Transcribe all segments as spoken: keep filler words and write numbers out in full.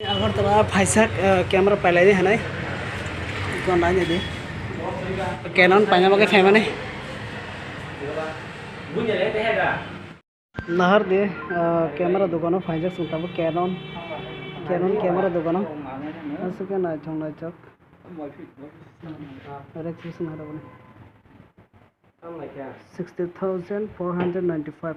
Agartala phaisa, eh, camera pailai di hanai. Ikon lai di. Canon paina bagwi phaimani. Nahar di, ah, camera dogano phaijak chwng tabuk Canon, Canon camera dogano. Aswk khe naithok naithok. Rek sising haraboni. Sixty thousand four hundred ninety-five.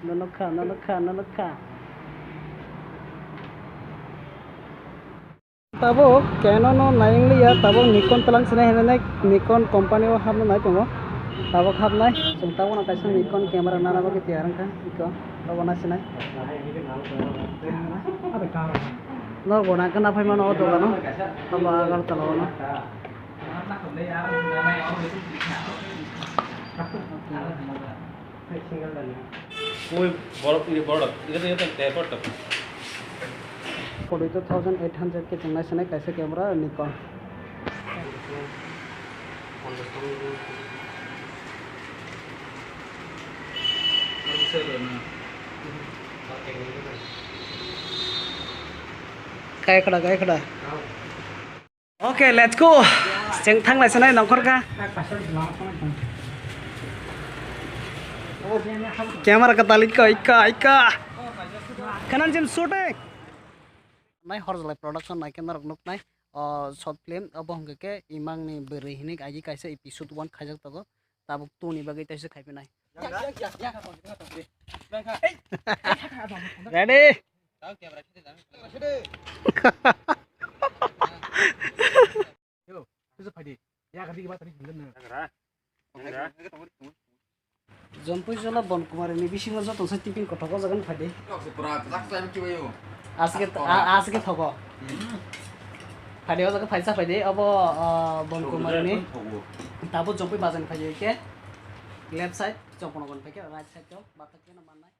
Nokha, nokha, nokha. Tabuk Canon no naiyang liya, tabuk Nikon tlang sinai hinwi nai, Nikon company o hapna nai tongo. Tabuk hapnai, chwng tabuk no kaisa Nikon camera nana bagwi tiyar wngkha, iko, tabuk na sinai. Nok bo nang khna phai mano o dogano, abo Agartala o no. Ui, borok, ini borok. Ini tuh, ini tuh, teleport tuh. Forty two thousand eight hundred ke chwng naisinai kaisa camera Nikon. Kai khada, kai khada. Okay, let's go. Chwng thang lai sanai nongkhor ka. Camera ka talik ka, ika, ika. Kanan jim shooting. Nai Horjalai Production nai camera rok nuk nai. O short film obo hwnkhe ke Imang ni bwrwi hinik agi kaisa episode one khaijak tongo. Tabuk two ni bagwi taisa khai phinai. Ready? Jompui jola Bon Kumar ni bisingo joto se tiffin kothok o jaga phai di. Aswk khe, a-, aswk khe thogo. Phai di o jaga phaisa phai di. Obo, ah, Bon Kumar ni. Tabuk Jompui bazar ni phai di khe. Left side, Chongpon gon phai khe, right side to bathak khe no mannai.